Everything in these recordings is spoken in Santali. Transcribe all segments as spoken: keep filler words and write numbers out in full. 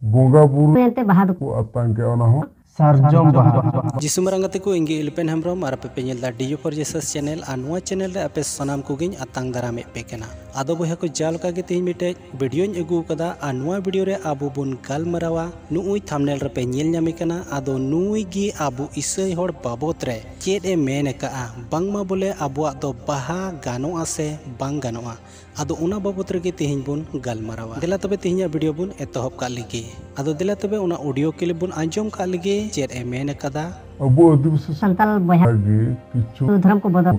ᱵᱚᱸᱜᱟ ᱵᱩᱨᱩ ᱮᱱᱛᱮ ᱵᱟᱦᱟ ᱫᱚ ᱠᱚ ᱟᱛᱟᱝ ᱠᱮᱜᱼᱟ, ᱚᱱᱟ ᱦᱚᱸ᱾ ᱥᱟᱨᱡᱚᱢ ᱵᱟᱦᱟ᱾ ᱡᱤᱥᱩ ᱢᱟᱨᱟᱝ ᱜᱟᱛᱮ ᱠᱚ, ᱤᱧ ᱜᱮ ᱤᱞᱯᱮᱱ ᱦᱮᱢᱵᱨᱚᱢ ᱟᱨ ᱟᱯᱮ ᱯᱮ ᱧᱮᱞ ᱮᱫᱟ ᱰᱤᱭᱩ ᱯᱷᱚᱨ ᱡᱮᱥᱟᱥ ᱪᱮᱱᱮᱞ᱾ ᱟᱨ ᱱᱚᱣᱟ ᱪᱮᱱᱮᱞ ᱨᱮ ᱟᱯᱮ ᱥᱟᱱᱟᱢ ᱠᱚᱜᱮᱧ ᱟᱛᱟᱝ ᱫᱟᱨᱟᱢᱮᱫ ᱯᱮ ᱠᱟᱱᱟ᱾ ᱟᱫᱚ ᱵᱚᱭᱦᱟ ᱠᱚ, ᱡᱟᱣ ᱞᱮᱠᱟ ᱜᱮ ᱛᱮᱦᱮᱧ ᱢᱤᱫᱴᱮᱡ ᱵᱷᱤᱰᱤᱭᱳᱧ ᱟᱹᱜᱩ ᱟᱠᱟᱫᱟ᱾ ᱟᱨ ᱱᱚᱣᱟ ᱵᱷᱤᱰᱤᱭᱳ ᱨᱮ ᱟᱵᱚ ᱵᱚᱱ ᱜᱟᱞᱢᱟᱨᱟᱣᱟ ᱱᱩᱜᱼᱩᱭ ᱛᱷᱟᱢᱱᱮᱞ ᱨᱮᱯᱮ ᱧᱮᱞ ᱧᱟᱢᱮ ᱠᱟᱱᱟ᱾ ᱟᱫᱚ ᱱᱩᱭ ᱜᱮ ᱟᱵᱚ ᱤᱥᱟᱹᱭ ᱦᱚᱲ ᱵᱟᱵᱚᱛ ᱨᱮ ᱪᱮᱫ ᱮ ᱢᱮᱱ ᱟᱠᱟᱫᱼᱟ, ᱵᱟᱝᱢᱟ ᱵᱚᱞᱮ ᱟᱵᱚᱣᱟᱜ ᱫᱚ ᱵᱟᱦᱟ ᱜᱟᱱᱚᱜᱼᱟ ᱥᱮ ᱵᱟᱝ ᱜᱟᱱᱚᱜᱼᱟ᱾ ᱟᱫᱚ ᱚᱱᱟ ᱵᱟᱵᱚᱛ ᱨᱮᱜᱮ ᱛᱮᱦᱮᱧ ᱵᱚᱱ ᱜᱟᱞᱢᱟᱨᱟᱣᱟ᱾ ᱫᱮᱞᱟ ᱛᱚᱵᱮ ᱛᱮᱦᱮᱧᱟᱜ ᱵᱷᱤᱰᱤᱭᱳ ᱵᱚᱱ ᱮᱛᱚᱦᱚᱵ ᱠᱟᱜ ᱞᱮᱜᱮ᱾ ᱟᱫᱚ ᱫᱮᱞᱟ ᱛᱚᱵᱮ ᱚᱱᱟ ᱚᱰᱤᱭᱳ ᱠᱞᱤᱯ ᱵᱚᱱ ᱟᱸᱡᱚᱢ ᱠᱟᱜ ᱞᱮᱜᱮ, ᱪᱮᱫ ᱮ ᱢᱮᱱ ᱟᱠᱟᱫᱟ᱾ ᱟᱵᱚ ᱟᱹᱫᱤᱵᱟᱹᱥᱤ ᱥᱟᱱᱛᱟᱲ ᱵᱚᱭᱦᱟ ᱜᱮ ᱠᱤᱪᱷᱩ ᱫᱷᱚᱨᱚᱢ ᱠᱚ ᱵᱚᱫᱚᱞ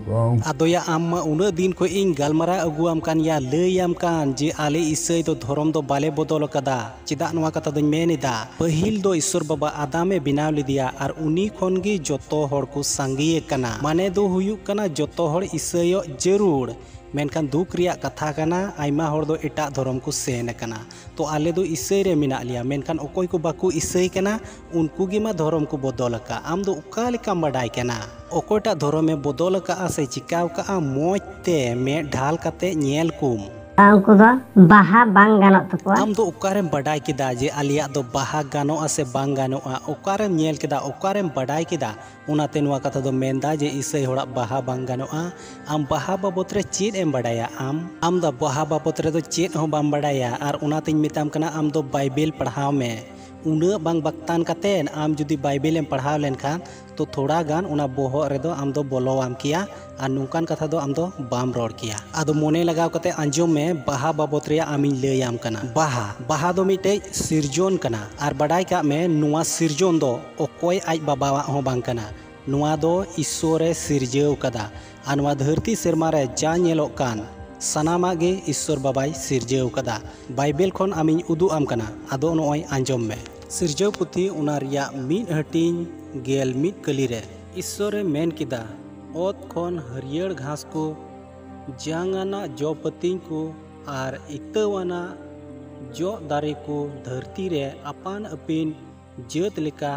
ᱟᱫᱚᱭᱟ, ᱟᱢ ᱢᱟ ᱩᱱᱟᱹᱜ ᱫᱤᱱ ᱠᱷᱚᱡ ᱤᱧ ᱜᱟᱞᱢᱟᱨᱟᱣ ᱟᱹᱜᱩᱣᱟᱢ ᱠᱟᱱ ᱜᱮᱭᱟ, ᱞᱟᱹᱭᱟᱢ ᱠᱟᱱ ᱡᱮ ᱟᱞᱮ ᱤᱥᱟᱹᱭ ᱫᱚ ᱫᱷᱚᱨᱚᱢ ᱫᱚ ᱵᱟᱞᱮ ᱵᱚᱫᱚᱞ ᱟᱠᱟᱫᱟ᱾ ᱪᱮᱫᱟᱜ ᱱᱚᱣᱟ ᱠᱟᱛᱷᱟ ᱫᱚᱧ ᱢᱮᱱ ᱮᱫᱟ? ᱯᱟᱹᱦᱤᱞ ᱫᱚ ᱤᱥᱥᱚᱨ ᱵᱟᱵᱟ ᱟᱫᱟᱢ ᱮ ᱵᱮᱱᱟᱣ ᱞᱮᱫᱮᱭᱟ ᱟᱨ ᱩᱱᱤ ᱠᱷᱚᱱ ᱜᱮ ᱡᱚᱛᱚ ᱦᱚᱲ ᱠᱚ ᱥᱟᱸᱜᱮ ᱟᱠᱟᱱᱟ᱾ ᱢᱟᱱᱮ ᱫᱚ ᱦᱩᱭᱩᱜ ᱠᱟᱱᱟ ᱡᱚᱛᱚ ᱦᱚᱲ ᱤᱥᱟᱹᱭᱚᱜ ᱡᱟᱹᱨᱩᱲ᱾ ᱢᱮᱱᱠᱷᱟᱱ ᱫᱩᱠ ᱨᱮᱭᱟᱜ ᱠᱟᱛᱷᱟ ᱠᱟᱱᱟ, ᱟᱭᱢᱟ ᱦᱚᱲ ᱫᱚ ᱮᱴᱟᱜ ᱫᱷᱚᱨᱚᱢ ᱠᱚ ᱥᱮᱱ ᱟᱠᱟᱱᱟ᱾ ᱛᱚ ᱟᱞᱮ ᱫᱚ ᱤᱥᱟᱹᱭ ᱨᱮ ᱢᱮᱱᱟᱜ ᱞᱮᱭᱟ, ᱢᱮᱱᱠᱷᱟᱱ ᱚᱠᱚᱭ ᱠᱚ ᱵᱟᱠᱚ ᱤᱥᱟᱹᱭ ᱠᱟᱱᱟ, ᱩᱱᱠᱩ ᱜᱮ ᱢᱟ ᱫᱷᱚᱨᱚᱢ ᱠᱚ ᱵᱚᱫᱚᱞ ᱟᱠᱟᱫ᱾ ᱟᱢ ᱫᱚ ᱚᱠᱟ ᱞᱮᱠᱟᱢ ᱵᱟᱰᱟᱭ ᱠᱟᱱᱟ? ᱚᱠᱚᱭᱴᱟᱜ ᱫᱷᱚᱨᱚᱢᱮ ᱵᱚᱫᱚᱞ ᱟᱠᱟᱫᱼᱟ ᱥᱮ ᱪᱤᱠᱟᱹᱣ ᱟᱠᱟᱫᱼᱟ, ᱢᱚᱡᱽ ᱛᱮ ᱢᱮᱫ ᱰᱷᱟᱞ ᱠᱟᱛᱮ ᱧᱮᱞ ᱠᱚᱢ᱾ ᱩᱱᱠᱩ ᱫᱚ ᱵᱟᱦᱟ ᱵᱟᱝ ᱜᱟᱱᱚᱜ ᱛᱟᱠᱚᱣᱟ᱾ ᱟᱢ ᱫᱚ ᱚᱠᱟᱨᱮᱢ ᱵᱟᱰᱟᱭ ᱠᱮᱫᱟ ᱡᱮ ᱟᱞᱮᱭᱟᱜ ᱫᱚ ᱵᱟᱦᱟ ᱜᱟᱱᱚᱜᱼᱟ ᱥᱮ ᱵᱟᱝ ᱜᱟᱱᱚᱜᱼᱟ? ᱚᱠᱟᱨᱮᱢ ᱧᱮᱞ ᱠᱮᱫᱟ? ᱚᱠᱟᱨᱮᱢ ᱵᱟᱰᱟᱭ ᱠᱮᱫᱟ? ᱚᱱᱟᱛᱮ ᱱᱚᱣᱟ ᱠᱟᱛᱷᱟ ᱫᱚ ᱢᱮᱱᱫᱟ ᱡᱮ ᱤᱥᱟᱹᱭ ᱦᱚᱲᱟᱜ ᱵᱟᱦᱟ ᱵᱟᱝ ᱜᱟᱱᱚᱜᱼᱟ᱾ ᱟᱢ ᱵᱟᱦᱟ ᱵᱟᱵᱚᱛ ᱨᱮ ᱪᱮᱫ ᱮᱢ ᱵᱟᱰᱟᱭᱟ? ᱟᱢ ᱟᱢ ᱫᱚ ᱵᱟᱦᱟ ᱵᱟᱵᱚᱛ ᱨᱮᱫᱚ ᱪᱮᱫ ᱦᱚᱸ ᱵᱟᱢ ᱵᱟᱰᱟᱭᱟ᱾ ᱟᱨ ᱚᱱᱟᱛᱮᱧ ᱢᱮᱛᱟᱢ ᱠᱟᱱᱟ, ᱟᱢ ᱫᱚ ᱵᱟᱭᱵᱮᱞ ᱯᱟᱲᱦᱟᱣ ᱢᱮ᱾ ᱩᱱᱟᱹᱜ ᱵᱟᱝ ᱵᱟᱠᱛᱟᱱ ᱠᱟᱛᱮᱫ ᱟᱢ ᱡᱩᱫᱤ ᱵᱟᱭᱵᱮᱞ ᱮᱢ ᱯᱟᱲᱦᱟᱣ ᱞᱮᱱᱠᱷᱟᱱ, ᱛᱚ ᱛᱷᱚᱲᱟ ᱜᱟᱱ ᱚᱱᱟ ᱵᱚᱦᱚᱜ ᱨᱮᱫᱚ ᱟᱢ ᱫᱚ ᱵᱚᱞᱚᱣᱟᱢ ᱠᱮᱭᱟ ᱟᱨ ᱱᱚᱝᱠᱟᱱ ᱠᱟᱛᱷᱟ ᱫᱚ ᱟᱢ ᱫᱚ ᱵᱟᱢ ᱨᱚᱲ ᱠᱮᱭᱟ᱾ ᱟᱫᱚ ᱢᱚᱱᱮ ᱞᱟᱜᱟᱣ ᱠᱟᱛᱮ ᱟᱸᱡᱚᱢ ᱢᱮ, ᱵᱟᱦᱟ ᱵᱟᱵᱚᱛ ᱨᱮᱭᱟᱜ ᱟᱢᱤᱧ ᱞᱟᱹᱭᱟᱢ ᱠᱟᱱᱟ᱾ ᱵᱟᱦᱟ, ᱵᱟᱦᱟ ᱫᱚ ᱢᱤᱫᱴᱮᱡ ᱥᱤᱨᱡᱚᱱ ᱠᱟᱱᱟ᱾ ᱟᱨ ᱵᱟᱰᱟᱭ ᱠᱟᱜ ᱢᱮ, ᱱᱚᱣᱟ ᱥᱤᱨᱡᱚᱱ ᱫᱚ ᱚᱠᱚᱭ ᱟᱡ ᱵᱟᱵᱟᱣᱟᱜ ᱦᱚᱸ ᱵᱟᱝ ᱠᱟᱱᱟ᱾ ᱱᱚᱣᱟ ᱫᱚ ᱤᱥᱥᱚᱨᱮ ᱥᱤᱨᱡᱟᱹᱣ ᱠᱟᱫᱟ᱾ ᱟᱨ ᱱᱚᱣᱟ ᱫᱷᱟᱹᱨᱛᱤ ᱥᱮᱨᱢᱟ ᱨᱮ ᱡᱟ ᱧᱮᱞᱚᱜ ᱠᱟᱱ ᱥᱟᱱᱟᱢᱟᱜ ᱜᱮ ᱤᱥᱥᱚᱨ ᱵᱟᱵᱟᱭ ᱥᱤᱨᱡᱟᱹᱣ ᱠᱟᱫᱟ᱾ ᱵᱟᱭᱵᱮᱞ ᱠᱷᱚᱱ ᱟᱢᱤᱧ ᱩᱫᱩᱜ ᱟᱢ ᱠᱟᱱᱟ, ᱟᱫᱚ ᱱᱚᱜᱼᱚᱭ ᱟᱸᱡᱚᱢ ᱢᱮ᱾ ᱥᱤᱨᱡᱟᱹᱣ ᱯᱩᱛᱷᱤ, ᱚᱱᱟ ᱨᱮᱭᱟᱜ ᱢᱤᱫ ᱦᱟᱹᱴᱤᱧ ᱜᱮᱞ ᱢᱤᱫ ᱠᱟᱹᱞᱤ ᱨᱮ ᱤᱥᱥᱚᱨᱮ ᱢᱮᱱ ᱠᱮᱫᱟ, ᱚᱛ ᱠᱷᱚᱱ ᱦᱟᱹᱨᱭᱟᱹᱲ ᱜᱷᱟᱥ ᱠᱚ, ᱡᱟᱝᱟᱱᱟᱜ ᱡᱚ ᱯᱟᱹᱛᱤᱧ ᱠᱚ ᱟᱨ ᱤᱛᱟᱹᱣᱟᱱᱟᱜ ᱡᱚᱜ ᱫᱟᱨᱮ ᱠᱚ ᱫᱷᱟᱹᱨᱛᱤ ᱨᱮ ᱟᱯᱟᱱ ᱟᱹᱯᱤᱱ ᱡᱟᱹᱛ ᱞᱮᱠᱟ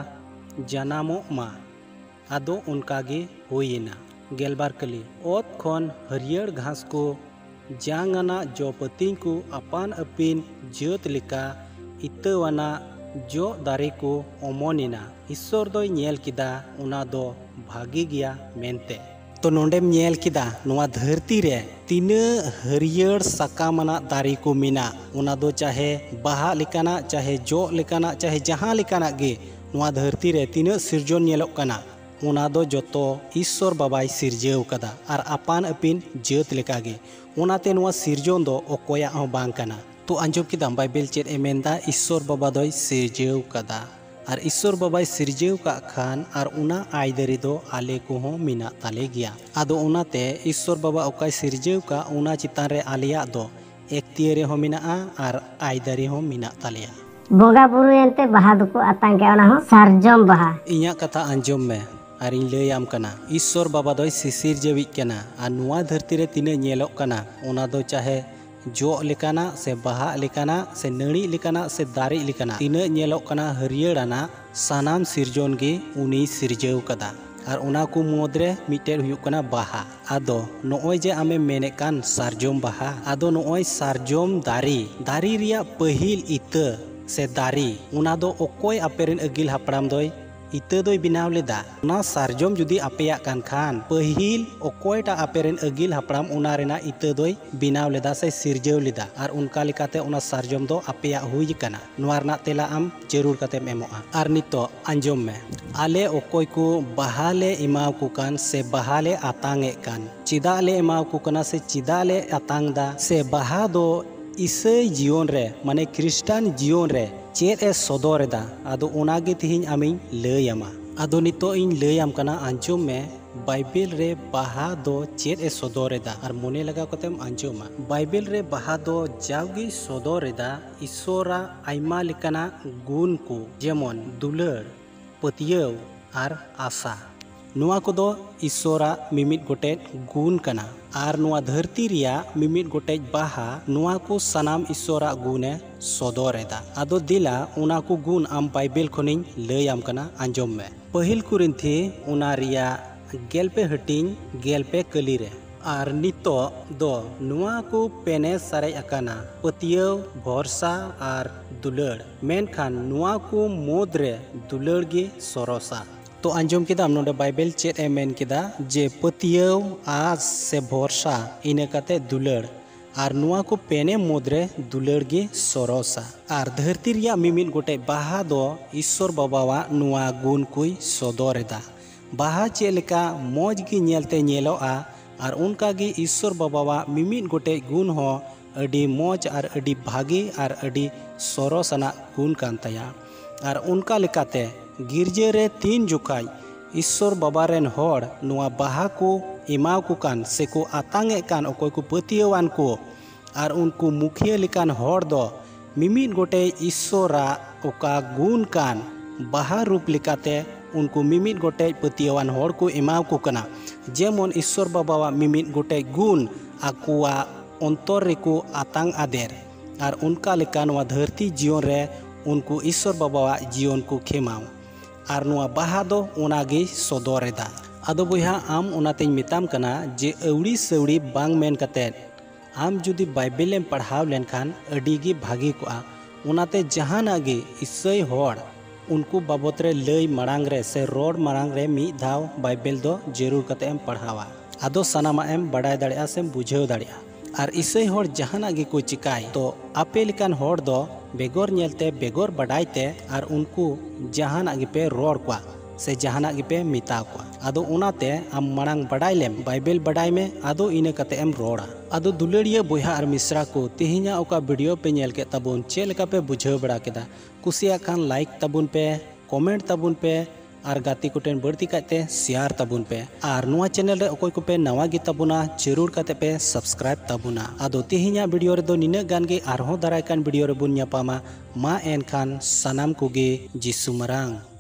ᱡᱟᱱᱟᱢᱚᱜ ᱢᱟ᱾ ᱟᱫᱚ ᱚᱱᱠᱟ ᱜᱮ ᱦᱩᱭ ᱮᱱᱟ᱾ ᱜᱮᱞᱵᱟᱨ ᱠᱟᱹᱞᱤ, ᱚᱛ ᱠᱷᱚᱱ ᱦᱟᱹᱨᱭᱟᱹᱲ ᱜᱷᱟᱥ ᱠᱚ, ᱡᱟᱝ ᱟᱱᱟᱜ ᱡᱚ ᱯᱟᱹᱛᱤᱧ ᱠᱚ ᱟᱯᱟᱱ ᱟᱹᱯᱤᱱ ᱡᱟᱹᱛ ᱞᱮᱠᱟ ᱤᱛᱟᱹᱣᱟᱱᱟᱜ ᱡᱚᱜ ᱫᱟᱨᱮ ᱠᱚ ᱚᱢᱚᱱ ᱮᱱᱟ᱾ ᱤᱥᱥᱚᱨ ᱫᱚᱭ ᱧᱮᱞ ᱠᱮᱫᱟ ᱚᱱᱟ ᱫᱚ ᱵᱷᱟᱜᱮ ᱜᱮᱭᱟ ᱢᱮᱱᱛᱮ᱾ ᱛᱚ ᱱᱚᱰᱮᱢ ᱧᱮᱞ ᱠᱮᱫᱟ ᱱᱚᱣᱟ ᱫᱷᱟᱹᱨᱛᱤ ᱨᱮ ᱛᱤᱱᱟᱹᱜ ᱦᱟᱹᱨᱭᱟᱹᱲ ᱥᱟᱠᱟᱢ ᱟᱱᱟᱜ ᱫᱟᱨᱮ ᱠᱚ ᱢᱮᱱᱟᱜ, ᱚᱱᱟ ᱫᱚ ᱪᱟᱦᱮ ᱵᱟᱦᱟᱜ ᱞᱮᱠᱟᱱᱟᱜ, ᱪᱟᱦᱮ ᱡᱚᱜ ᱞᱮᱠᱟᱱᱟᱜ, ᱪᱟᱦᱮ ᱡᱟᱦᱟᱸ ᱞᱮᱠᱟᱱᱟᱜ ᱜᱮ ᱱᱚᱣᱟ ᱫᱷᱟᱹᱨᱛᱤ ᱨᱮ ᱛᱤᱱᱟᱹᱜ ᱥᱤᱨᱡᱚᱱ ᱧᱮᱞᱚᱜ ᱠᱟᱱᱟ, ᱚᱱᱟ ᱫᱚ ᱡᱚᱛᱚ ᱤᱥᱥᱚᱨ ᱵᱟᱵᱟᱭ ᱥᱤᱨᱡᱟᱹᱣ ᱠᱟᱫᱟ ᱟᱨ ᱟᱯᱟᱱ ᱟᱹᱯᱤᱱ ᱡᱟᱹᱛ ᱞᱮᱠᱟᱜᱮ᱾ ᱚᱱᱟᱛᱮ ᱱᱚᱣᱟ ᱥᱤᱨᱡᱚᱱ ᱫᱚ ᱚᱠᱚᱭᱟᱜ ᱦᱚᱸ ᱵᱟᱝ ᱠᱟᱱᱟ᱾ ᱛᱚ ᱟᱸᱡᱚᱢ ᱠᱮᱫᱟᱢ ᱵᱟᱭᱵᱮᱞ ᱪᱮᱫ ᱮ ᱢᱮᱱᱫᱟ? ᱤᱥᱥᱚᱨ ᱵᱟᱵᱟ ᱫᱚᱭ ᱥᱤᱨᱡᱟᱹᱣ ᱠᱟᱫᱟ᱾ ᱟᱨ ᱤᱥᱥᱚᱨ ᱵᱟᱵᱟᱭ ᱥᱤᱨᱡᱟᱹᱣ ᱠᱟᱜ ᱠᱷᱟᱱ ᱟᱨ ᱚᱱᱟ ᱟᱹᱭᱫᱟᱹᱨᱤ ᱫᱚ ᱟᱞᱮ ᱠᱚᱦᱚᱸ ᱢᱮᱱᱟᱜ ᱛᱟᱞᱮ ᱜᱮᱭᱟ᱾ ᱟᱫᱚ ᱚᱱᱟᱛᱮ ᱤᱥᱥᱚᱨ ᱵᱟᱵᱟ ᱚᱠᱟᱭ ᱥᱤᱨᱡᱟᱹᱣ ᱠᱟᱜ, ᱚᱱᱟ ᱪᱮᱛᱟᱱ ᱨᱮ ᱟᱞᱮᱭᱟᱜ ᱫᱚ ᱮᱠᱛᱤᱭᱟᱹᱨᱤ ᱦᱚᱸ ᱢᱮᱱᱟᱜᱼᱟ ᱟᱨ ᱟᱹᱭᱫᱟᱹᱨᱤ ᱦᱚᱸ ᱢᱮᱱᱟᱜ ᱛᱟᱞᱮᱭᱟ᱾ ᱵᱚᱸᱜᱟ ᱵᱩᱨᱩᱭᱮᱱᱛᱮ ᱵᱟᱦᱟ ᱫᱚᱠᱚ ᱟᱛᱟᱝ ᱠᱮᱜᱼᱟ, ᱚᱱᱟ ᱦᱚᱸ ᱥᱟᱨᱡᱚᱢ ᱵᱟᱦᱟ᱾ ᱤᱧᱟᱹᱜ ᱠᱟᱛᱷᱟ ᱟᱸᱡᱚᱢ ᱢᱮ ᱟᱨᱤᱧ ᱞᱟᱹᱭᱟᱢ ᱠᱟᱱᱟ, ᱤᱥᱥᱚᱨ ᱵᱟᱵᱟ ᱫᱚᱭ ᱥᱤᱥᱤᱨᱡᱟᱹᱣᱤᱡ ᱠᱟᱱᱟ᱾ ᱟᱨ ᱱᱚᱣᱟ ᱫᱷᱟᱹᱨᱛᱤ ᱨᱮ ᱛᱤᱱᱟᱹᱜ ᱧᱮᱞᱚᱜ ᱠᱟᱱᱟ, ᱚᱱᱟ ᱫᱚ ᱪᱟᱦᱮ ᱡᱚᱜ ᱞᱮᱠᱟᱱᱟᱜ ᱥᱮ ᱵᱟᱦᱟᱜ ᱞᱮᱠᱟᱱᱟᱜ ᱥᱮ ᱱᱟᱹᱲᱤᱜ ᱞᱮᱠᱟᱱᱟᱜ ᱥᱮ ᱫᱟᱨᱮᱜ ᱞᱮᱠᱟᱱᱟᱜ, ᱛᱤᱱᱟᱹᱜ ᱧᱮᱞᱚᱜ ᱠᱟᱱᱟ ᱦᱟᱹᱨᱭᱟᱹᱲ ᱟᱱᱟᱜ, ᱥᱟᱱᱟᱢ ᱥᱤᱨᱡᱚᱱ ᱜᱮ ᱩᱱᱤᱭ ᱥᱤᱨᱡᱟᱹᱣ ᱠᱟᱫᱟ᱾ ᱟᱨ ᱚᱱᱟ ᱠᱚ ᱢᱩᱫᱽᱨᱮ ᱢᱤᱫᱴᱮᱱ ᱦᱩᱭᱩᱜ ᱠᱟᱱᱟ ᱵᱟᱦᱟ᱾ ᱟᱫᱚ ᱱᱚᱜᱼᱚᱭ ᱡᱮ ᱟᱢᱮᱢ ᱢᱮᱱᱮᱫ ᱠᱟᱱ ᱥᱟᱨᱡᱚᱢ ᱵᱟᱦᱟ, ᱟᱫᱚ ᱱᱚᱜᱼᱚᱭ ᱥᱟᱨᱡᱚᱢ ᱫᱟᱨᱮ, ᱫᱟᱨᱮ ᱨᱮᱭᱟᱜ ᱯᱟᱹᱦᱤᱞ ᱤᱛᱟᱹ ᱥᱮ ᱫᱟᱨᱮ, ᱚᱱᱟ ᱫᱚ ᱚᱠᱚᱭ ᱟᱯᱮᱨᱮᱱ ᱟᱹᱜᱤᱞ ᱦᱟᱯᱲᱟᱢ ᱫᱚᱭ ᱤᱛᱟᱹ ᱫᱚᱭ ᱵᱮᱱᱟᱣ ᱞᱮᱫᱟ? ᱚᱱᱟ ᱥᱟᱨᱡᱚᱢ ᱡᱩᱫᱤ ᱟᱯᱮᱭᱟᱜ ᱠᱟᱱ ᱠᱷᱟᱱ, ᱯᱟᱹᱦᱤᱞ ᱚᱠᱚᱭᱴᱟᱜ ᱟᱯᱮᱨᱮᱱ ᱟᱹᱜᱤᱞ ᱦᱟᱯᱲᱟᱢ ᱚᱱᱟ ᱨᱮᱱᱟᱜ ᱤᱛᱟᱹ ᱫᱚᱭ ᱵᱮᱱᱟᱣ ᱞᱮᱫᱟ ᱥᱮ ᱥᱤᱨᱡᱟᱹᱣ ᱞᱮᱫᱟ? ᱟᱨ ᱚᱱᱠᱟ ᱞᱮᱠᱟᱛᱮ ᱚᱱᱟ ᱥᱟᱨᱡᱚᱢ ᱫᱚ ᱟᱯᱮᱭᱟᱜ ᱦᱩᱭ ᱟᱠᱟᱱᱟ? ᱱᱚᱣᱟ ᱨᱮᱱᱟᱜ ᱛᱮᱞᱟ ᱟᱢ ᱡᱟᱹᱨᱩᱲ ᱠᱟᱛᱮᱢ ᱮᱢᱚᱜᱼᱟ᱾ ᱟᱨ ᱱᱤᱛᱚᱜ ᱟᱸᱡᱚᱢ ᱢᱮ, ᱟᱞᱮ ᱚᱠᱚᱭ ᱠᱚ ᱵᱟᱦᱟ ᱞᱮ ᱮᱢᱟᱣᱟᱠᱚ ᱠᱟᱱ ᱥᱮ ᱵᱟᱦᱟ ᱞᱮ ᱟᱛᱟᱝ ᱮᱫ ᱠᱟᱱ, ᱪᱮᱫᱟᱜ ᱞᱮ ᱮᱢᱟᱣᱟᱠᱚ ᱠᱟᱱᱟ ᱥᱮ ᱪᱮᱫᱟᱜ ᱞᱮ ᱟᱛᱟᱝ ᱫᱟ, ᱥᱮ ᱵᱟᱦᱟ ᱫᱚ ᱤᱥᱟᱹᱭ ᱡᱤᱭᱚᱱ ᱨᱮ, ᱢᱟᱱᱮ ᱠᱷᱨᱤᱥᱴᱟᱱ ᱡᱤᱭᱚᱱ ᱨᱮ ᱪᱮᱫ ᱮ ᱥᱚᱫᱚᱨ ᱮᱫᱟ, ᱟᱫᱚ ᱚᱱᱟᱜᱮ ᱛᱮᱦᱮᱧ ᱟᱢᱤᱧ ᱞᱟᱹᱭ ᱟᱢᱟ᱾ ᱟᱫᱚ ᱱᱤᱛᱚᱜ ᱤᱧ ᱞᱟᱹᱭ ᱟᱢ ᱠᱟᱱᱟ, ᱟᱸᱡᱚᱢ ᱢᱮ, ᱵᱟᱭᱵᱮᱞ ᱨᱮ ᱵᱟᱦᱟ ᱫᱚ ᱪᱮᱫ ᱮ ᱥᱚᱫᱚᱨ ᱮᱫᱟ, ᱟᱨ ᱢᱚᱱᱮ ᱞᱟᱜᱟᱣ ᱠᱟᱛᱮᱢ ᱟᱸᱡᱚᱢᱟ᱾ ᱵᱟᱭᱵᱮᱞ ᱨᱮ ᱵᱟᱦᱟ ᱫᱚ ᱡᱟᱣᱜᱮ ᱥᱚᱫᱚᱨ ᱮᱫᱟ ᱤᱥᱥᱚᱨᱟᱜ ᱟᱭᱢᱟ ᱞᱮᱠᱟᱱᱟᱜ ᱜᱩᱱ ᱠᱚ, ᱡᱮᱢᱚᱱ ᱫᱩᱞᱟᱹᱲ, ᱯᱟᱹᱛᱭᱟᱹᱣ ᱟᱨ ᱟᱥᱟ᱾ ᱱᱚᱣᱟ ᱠᱚᱫᱚ ᱤᱥᱥᱚᱨᱟᱜ ᱢᱤᱢᱤᱫ ᱜᱚᱴᱮᱡ ᱜᱩᱱ ᱠᱟᱱᱟ᱾ ᱟᱨ ᱱᱚᱣᱟ ᱫᱷᱟᱹᱨᱛᱤ ᱨᱮᱭᱟᱜ ᱢᱤᱢᱤᱫ ᱜᱚᱴᱮᱡ ᱵᱟᱦᱟ, ᱱᱚᱣᱟ ᱠᱚ ᱥᱟᱱᱟᱢ ᱤᱥᱥᱚᱨᱟᱜ ᱜᱩᱱᱮ ᱥᱚᱫᱚᱨ ᱮᱫᱟ᱾ ᱟᱫᱚ ᱫᱮᱞᱟ, ᱚᱱᱟ ᱠᱚ ᱜᱩᱱ ᱟᱢ ᱵᱟᱭᱵᱮᱞ ᱠᱷᱚᱱᱤᱧ ᱞᱟᱹᱭ ᱟᱢ ᱠᱟᱱᱟ, ᱟᱸᱡᱚᱢ ᱢᱮ᱾ ᱯᱟᱹᱦᱤᱞ ᱠᱚᱨᱤᱱᱛᱷᱤ, ᱚᱱᱟ ᱨᱮᱭᱟᱜ ᱜᱮᱞ ᱯᱮ ᱦᱟᱹᱴᱤᱧ, ᱜᱮᱞ ᱯᱮ ᱠᱟᱹᱞᱤ ᱨᱮ, ᱟᱨ ᱱᱤᱛᱚᱜ ᱫᱚ ᱱᱚᱣᱟ ᱠᱚ ᱯᱮᱱᱮ ᱥᱟᱨᱮᱡ ᱟᱠᱟᱱᱟ, ᱯᱟᱹᱛᱭᱟᱹᱣ, ᱵᱷᱚᱨᱥᱟ ᱟᱨ ᱫᱩᱞᱟᱹᱲ᱾ ᱢᱮᱱᱠᱷᱟᱱ ᱱᱚᱣᱟ ᱠᱚ ᱢᱩᱫᱽ ᱨᱮ ᱫᱩᱞᱟᱹᱲ ᱜᱮ ᱥᱚᱨᱚᱥᱟ᱾ ᱛᱚ ᱟᱸᱡᱚᱢ ᱠᱮᱫᱟᱢ ᱱᱚᱰᱮ ᱵᱟᱭᱵᱮᱞ ᱪᱮᱫ ᱮ ᱢᱮᱱ ᱠᱮᱫᱟ, ᱡᱮ ᱯᱟᱹᱛᱭᱟᱹᱣ, ᱟᱸᱥ ᱥᱮ ᱵᱷᱚᱨᱥᱟ, ᱤᱱᱟᱹ ᱠᱟᱛᱮ ᱫᱩᱞᱟᱹᱲ᱾ ᱟᱨ ᱱᱚᱣᱟ ᱠᱚ ᱯᱮᱱᱮ ᱢᱩᱫᱽ ᱨᱮ ᱫᱩᱞᱟᱹᱲ ᱜᱮ ᱥᱚᱨᱚᱥᱟ᱾ ᱟᱨ ᱫᱷᱟᱹᱨᱛᱤ ᱨᱮᱭᱟᱜ ᱢᱤᱢᱤᱫ ᱜᱚᱴᱮᱡ ᱵᱟᱦᱟ ᱫᱚ ᱤᱥᱥᱚᱨ ᱵᱟᱵᱟᱣᱟᱜ ᱱᱚᱣᱟ ᱜᱩᱱ ᱠᱚᱭ ᱥᱚᱫᱚᱨ ᱮᱫᱟ᱾ ᱵᱟᱦᱟ ᱪᱮᱫ ᱞᱮᱠᱟ ᱢᱚᱡᱽ ᱜᱮ ᱧᱮᱞᱛᱮ ᱧᱮᱞᱚᱜᱼᱟ, ᱟᱨ ᱚᱱᱠᱟ ᱜᱮ ᱤᱥᱥᱚᱨ ᱵᱟᱵᱟᱣᱟᱜ ᱢᱤᱢᱤᱫ ᱜᱚᱴᱮᱡ ᱜᱩᱱ ᱦᱚᱸ ᱟᱹᱰᱤ ᱢᱚᱡᱽ ᱟᱨ ᱟᱹᱰᱤ ᱵᱷᱟᱜᱮ ᱟᱨ ᱟᱹᱰᱤ ᱥᱚᱨᱚᱥ ᱟᱱᱟᱜ ᱜᱩᱱ ᱠᱟᱱ ᱛᱟᱭᱟ᱾ ᱟᱨ ᱚᱱᱠᱟ ᱞᱮᱠᱟᱛᱮ ᱜᱤᱨᱡᱟᱹ ᱨᱮ ᱛᱤᱱ ᱡᱚᱠᱷᱟᱡ ᱤᱥᱥᱚᱨ ᱵᱟᱵᱟ ᱨᱮᱱ ᱦᱚᱲ ᱱᱚᱣᱟ ᱵᱟᱦᱟ ᱠᱚ ᱮᱢᱟᱣ ᱠᱚ ᱠᱟᱱ ᱥᱮ ᱠᱚ ᱟᱛᱟᱝ ᱮᱫ ᱠᱟᱱ, ᱚᱠᱚᱭ ᱠᱚ ᱯᱟᱹᱛᱭᱟᱹᱣᱟᱱ ᱠᱚ, ᱟᱨ ᱩᱱᱠᱩ ᱢᱩᱠᱷᱤᱭᱟᱹ ᱞᱮᱠᱟᱱ ᱦᱚᱲ ᱫᱚ ᱢᱤᱢᱤᱫ ᱜᱚᱴᱮᱡ ᱤᱥᱥᱚᱨᱟᱜ ᱚᱠᱟ ᱜᱩᱱ ᱠᱟᱱ, ᱵᱟᱦᱟ ᱨᱩᱯ ᱞᱮᱠᱟᱛᱮ ᱩᱱᱠᱩ ᱢᱤᱢᱤᱫ ᱜᱚᱴᱮᱡ ᱯᱟᱹᱛᱭᱟᱹᱣᱟᱱ ᱦᱚᱲ ᱠᱚ ᱮᱢᱟᱣ ᱠᱚ ᱠᱟᱱᱟ᱾ ᱡᱮᱢᱚᱱ ᱤᱥᱥᱚᱨ ᱵᱟᱵᱟᱣᱟᱜ ᱢᱤᱢᱤᱫ ᱜᱚᱴᱮᱡ ᱜᱩᱱ ᱟᱠᱚᱣᱟᱜ ᱚᱱᱛᱚᱨ ᱨᱮᱠᱚ ᱟᱛᱟᱝ ᱟᱫᱮᱨ, ᱟᱨ ᱚᱱᱠᱟ ᱞᱮᱠᱟ ᱱᱚᱣᱟ ᱫᱷᱟᱹᱨᱛᱤ ᱡᱤᱭᱚᱱ ᱨᱮ ᱩᱱᱠᱩ ᱤᱥᱥᱚᱨ ᱵᱟᱵᱟᱣᱟᱜ ᱡᱤᱭᱚᱱ ᱠᱚ ᱠᱷᱮᱢᱟᱣ᱾ ᱟᱨ ᱱᱚᱣᱟ ᱵᱟᱦᱟ ᱫᱚ ᱚᱱᱟ ᱜᱮᱭ ᱥᱚᱫᱚᱨ ᱮᱫᱟ᱾ ᱟᱫᱚ ᱵᱚᱭᱦᱟ, ᱟᱢ ᱚᱱᱟᱛᱮᱧ ᱢᱮᱛᱟᱢ ᱠᱟᱱᱟ ᱡᱮ ᱟᱹᱣᱲᱤ ᱥᱟᱹᱣᱲᱤ ᱵᱟᱝ ᱢᱮᱱ ᱠᱟᱛᱮᱫ ᱟᱢ ᱡᱩᱫᱤ ᱵᱟᱭᱵᱮᱞ ᱮᱢ ᱯᱟᱲᱦᱟᱣ ᱞᱮᱱᱠᱷᱟᱱ ᱟᱹᱰᱤ ᱜᱮ ᱵᱷᱟᱹᱜᱤ ᱠᱚᱜᱼᱟ᱾ ᱚᱱᱟᱛᱮ ᱡᱟᱦᱟᱱᱟᱜ ᱜᱮ ᱤᱥᱟᱹᱭ ᱦᱚᱲ ᱩᱱᱠᱩ ᱵᱟᱵᱚᱛ ᱨᱮ ᱞᱟᱹᱭ ᱢᱟᱲᱟᱝ ᱨᱮ ᱥᱮ ᱨᱚᱲ ᱢᱟᱲᱟᱝ ᱨᱮ ᱢᱤᱫ ᱫᱷᱟᱣ ᱵᱟᱭᱵᱮᱞ ᱫᱚ ᱡᱟᱹᱨᱩᱲ ᱠᱟᱛᱮ ᱮᱢ ᱯᱟᱲᱦᱟᱣᱟ᱾ ᱟᱫᱚ ᱥᱟᱱᱟᱢᱟᱜ ᱮᱢ ᱵᱟᱰᱟᱭ ᱫᱟᱲᱮᱭᱟᱜᱼᱟ ᱥᱮᱢ ᱵᱩᱡᱷᱟᱹᱣ ᱫᱟᱲᱮᱭᱟᱜᱼᱟ᱾ ᱟᱨ ᱤᱥᱟᱹᱭ ᱦᱚᱲ ᱡᱟᱦᱟᱱᱟᱜ ᱜᱮᱠᱚ ᱪᱤᱠᱟᱭ, ᱛᱚ ᱟᱯᱮ ᱞᱮᱠᱟᱱ ᱦᱚᱲ ᱫᱚ ᱵᱮᱜᱚᱨ ᱧᱮᱞᱛᱮ, ᱵᱮᱜᱚᱨ ᱵᱟᱰᱟᱭ ᱛᱮ, ᱟᱨ ᱩᱱᱠᱩ ᱡᱟᱦᱟᱱᱟᱜ ᱜᱮᱯᱮ ᱨᱚᱲ ᱠᱚᱣᱟ ᱥᱮ ᱡᱟᱦᱟᱱᱟᱜ ᱜᱮᱯᱮ ᱢᱮᱛᱟ ᱠᱚᱣᱟ᱾ ᱟᱫᱚ ᱚᱱᱟᱛᱮ ᱟᱢ ᱢᱟᱲᱟᱝ ᱵᱟᱰᱟᱭ ᱞᱮᱢ, ᱵᱟᱭᱵᱮᱞ ᱵᱟᱰᱟᱭ ᱢᱮ, ᱟᱫᱚ ᱤᱱᱟᱹ ᱠᱟᱛᱮ ᱮᱢ ᱨᱚᱲᱟ᱾ ᱟᱫᱚ ᱫᱩᱞᱟᱹᱲᱤᱭᱟᱹ ᱵᱚᱭᱦᱟ ᱟᱨ ᱢᱤᱥᱨᱟ ᱠᱚ, ᱛᱮᱦᱮᱧᱟᱜ ᱚᱠᱟ ᱵᱷᱤᱰᱤᱭᱳ ᱯᱮ ᱧᱮᱞ ᱠᱮᱫ ᱛᱟᱵᱚᱱ, ᱪᱮᱫ ᱞᱮᱠᱟ ᱯᱮ ᱵᱩᱡᱷᱟᱹᱣ ᱵᱟᱲᱟ ᱠᱮᱫᱟ? ᱠᱩᱥᱤᱭᱟᱜ ᱠᱷᱟᱱ ᱞᱟᱭᱤᱠ ᱛᱟᱵᱚᱱ ᱯᱮ, ᱠᱚᱢᱮᱱᱴ ᱛᱟᱵᱚᱱ ᱯᱮ, ᱟᱨ ᱜᱟᱛᱮ ᱠᱚᱴᱷᱮᱱ ᱵᱟᱹᱲᱛᱤ ᱠᱟᱭᱛᱮ ᱥᱮᱭᱟᱨ ᱛᱟᱵᱚᱱ ᱯᱮ᱾ ᱟᱨ ᱱᱚᱣᱟ ᱪᱮᱱᱮᱞ ᱨᱮ ᱚᱠᱚᱭ ᱠᱚᱯᱮ ᱱᱟᱣᱟ ᱜᱮ ᱛᱟᱵᱚᱱᱟ, ᱡᱟᱹᱨᱩᱲ ᱠᱟᱛᱮ ᱯᱮ ᱥᱟᱵᱥᱠᱨᱟᱭᱤᱵ ᱛᱟᱵᱚᱱᱟ᱾ ᱟᱫᱚ ᱛᱮᱦᱮᱧᱟᱜ ᱵᱷᱤᱰᱤᱭᱳ ᱨᱮᱫᱚ ᱱᱤᱱᱟᱹᱜ ᱜᱟᱱ ᱜᱮ, ᱟᱨᱦᱚᱸ ᱫᱟᱨᱟᱭ ᱠᱟᱱ ᱵᱷᱤᱰᱤᱭᱳ ᱨᱮᱵᱚᱱ ᱧᱟᱯᱟᱢᱟ᱾ ᱢᱟ ᱮᱱᱠᱷᱟᱱ ᱥᱟᱱᱟᱢ ᱠᱚᱜᱮ ᱡᱤᱥᱩ ᱢᱟᱨᱟᱝ᱾